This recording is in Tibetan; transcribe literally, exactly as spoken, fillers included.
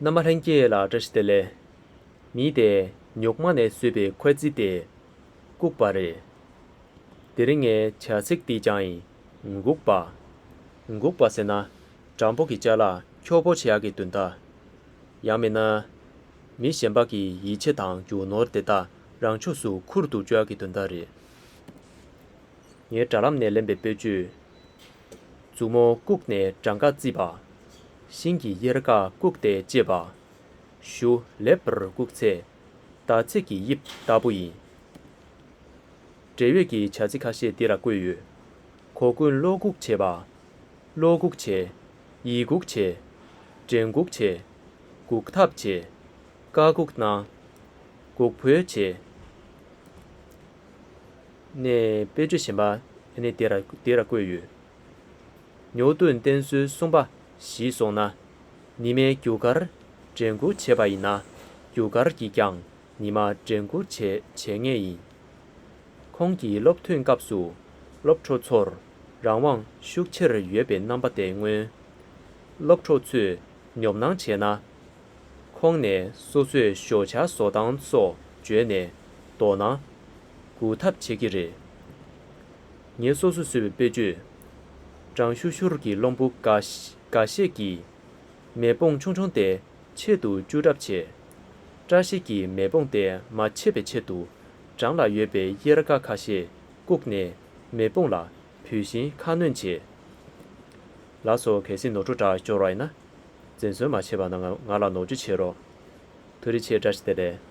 རྣམ་པ་ལྷན་རྒྱས་ལ་བཀྲ་ཤིས་བདེ་ལེགས། མི་དེ་ཉོག་མ་ནས་བཟོས་པའི་ཁོ་ཙི་དེ་ལྐུགས་པ་རེད། དེ་རིང་ངས་བྱ་ཚིག་འདི་སྦྱངས་ཡིན། ལྐུགས་པ། ལྐུགས་པ་ཟེར་ན་དྲང་པོ་གི་ཅ་ལག་འཁྱོག་པོ་བྱེད་ཡག་གི་དོན་དག་ཡང་མིན་ན། མི་གཞན་པ་གི་ཡིད་ཆེས་དང་རྒྱུ་ནོར་དེ་དག་རང་ཕྱོགས་སུ་ཁུར་དུ་བཅུག་ཡག་གི་དོན་དག་རེད། ངའི་དྲ་ལམ་ནས་ལེན་པའི་དཔེ་བརྗོད། མཛུབ་མོ་བཀུག་ནས་གྲངས་ཀ་བརྩིས་པ། ཤིང་གི་གཡེར་ཁ་བཀུག་སྟེ་བཅད་པ། གཞུ་ལེབ་པར་བཀུག་ཚེ། ཟླ་ཚེས་ཀྱི་དབྱིབས་ལྟ་བུ་ཡིན། འབྲེལ་ཡོད་ཀྱི་བྱ་ཚིག་ཁ་ཤས་འདི་ལ་བཀོད་ཡོད། གོ་ཀུན་བློ་འགུག་བྱེད་པ། བློ་འགུག་བྱེད། ཡིད་འགུག་བྱེད། དྲན་འགུག་བྱེད། འགུག་ཐབས་བྱེད། བཀའ་འགུག་གནང་། འགུག་འབོད་བྱེད། ནས་དཔེ་བརྗོད་གཞན་པ་ནི་དེ་ར་དེ་ར་བཀོད་ཡོད། ཉོག་བདུན་བསྟེན་གསོལ་གསུམ་པ་གཞི་སོང་ན། ཉི་མའི་རྒྱུ་སྐར་དྲན་སྐུལ་བྱས་པ་ཡིན་ན། རྒྱུ་སྐར་གྱིས་ཀྱང་ཉི་མ་དྲན་སྐུལ་བྱེད་བྱེད་ངེས་ཡིན། ཁོང་གིས་སློབ་ཐོན་སྐབས་སུ་སློབ་ཕྲུག་ཚོར་རང་དབང་ཤུགས་ཆེར་ཡོད་པའི་རྣམ་པ་དེ་མངོན། སློབ་ཕྲུག་ཚོས་ཉོབ་སྣང་བྱས་ན། ཁོང་ནས་སོ་སོས་ཞོགས་ཇ་བཟོ་སྟངས་སོགས་བརྗོད་ནས་དོ་སྣང་འགུག་ཐབས་བྱེད་ཀྱི་རེད། ངས་སོ་སོས་བཟོས་པའི་དཔེ་བརྗོད། གྲང་ཤུར་ཤུར་གྱི་རླུང་བུ་འགའ་ཤས་ཀྱིས་མེ་དཔུང་ཆུང་ཆུང་དེ་ཆེད་དུ་བཅུག་གྲབས་བྱས། བཀྲ་ཤིས་ཀྱིས་མེ་དཔུང་དེ་མ་ཆད་པའི་ཆེད་དུ་གྲང་ལ་ཡོད་པའི་གཡེར་ཁ་ཁ་ཤས་བཀུག་ནས་མེ་དཔུང་ལ་བུད་ཤིང་ཁ་སྣོན་བྱས། ལགས་སོ། གལ་སྲིད་ནོར་འཁྲུལ་འདྲ་ཤོར་བ་ཡིན་ན། འཛེམ་ཟོན་མ་བྱེད་པ་ན་ང་ང་ལ་ནོར་བཅོས་བྱེད་རོགས། ཐུགས་རྗེ་ཆེ། བཀྲ་ཤིས་བདེ་ལེགས།